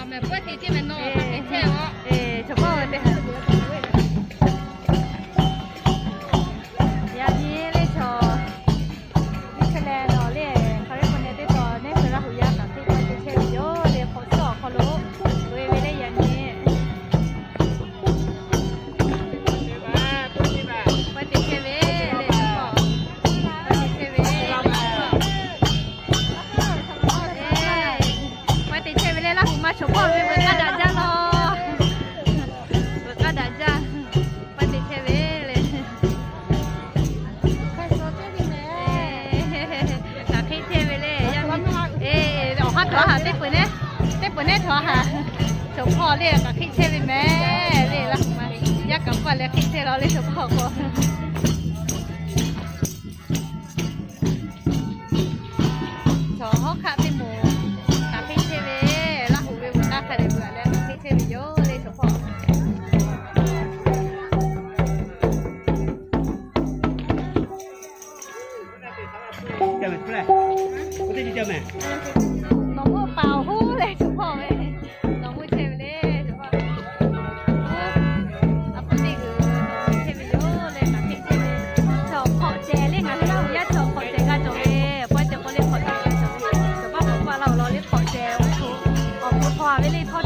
Chaw hpawˇ te, yaꞈ nyi le chaw Iˉsaˍreˍlaˆ nawˬ le, California teˇ tawn neˇ hkui Laˇ huˍ yaˇ kaꞈ teˇ pawˆ te chehˇ ve yoˬ le, hk'awꞈ suhˉ awˬ hk'aw lo loꞈ-e ve le yaꞈ nyi. Pawehˇ te chehˇ ve le, pawehˇ te chehˇ ve le, pawehˇ te chehˇ ve le, Laˇ huˍ ma chaw hpawˇ ve veuꞈ k'aˇ daꞈ jaˇ law. Veuꞈ k'aˇ daꞈ jaˇ. Pawehˇ te chehˇ ve le. Kaꞈ hk'eˆ chehˇ ve le. Awˬ haˉ htaꞈ haˍ teˇ peuˬ nehˉ, teˇ peuˬ nehˉ htaꞈ haˍ. Chaw hpawˇ le kaꞈ hk'eˆ chehˇ ve mehˍ le, Laˇ huˍ ma. Yaˇ kaꞈ paˇ leh hk'eˆ chehˇ law le chaw hpawˇ k'o. Chaw hawˉ hk'aˆ teˇ moˍ kaꞈ hk'eˆ chehˇ ve, Laˇ huˍ ve veuꞈ k'aˇ hk'a dehꞈ veuꞈ leh hk'eˆ chehˇ ve yoˬ le chaw hpawˇ. Nawˬ meuˇ paˍ awˬ hoˉ leh chaw hpawˇ ve, nawˬ meuˇ chehˇ ve le chaw hpawˇ. A pu teˇ g'uiˬ chehˇ ve yoˬ le, kaꞈ hk'eˆ chehˇ ve. Chaw hk'awꞈ cehˬ le, ngaˬ hui Laˇ huˍ yaˇ chaw hk'awꞈ cehˬ g'a cawˬ ve, pawehˇ te k'o le hk'awꞈ cehˬ g'a cawˬ ve. Chaw paˇ hk'awꞈ paˇ Laˇ huˍ law le hk'awꞈ cehˬ awˬ hk'aw, awˬ hk'aw hk'aw a ve le htawˇ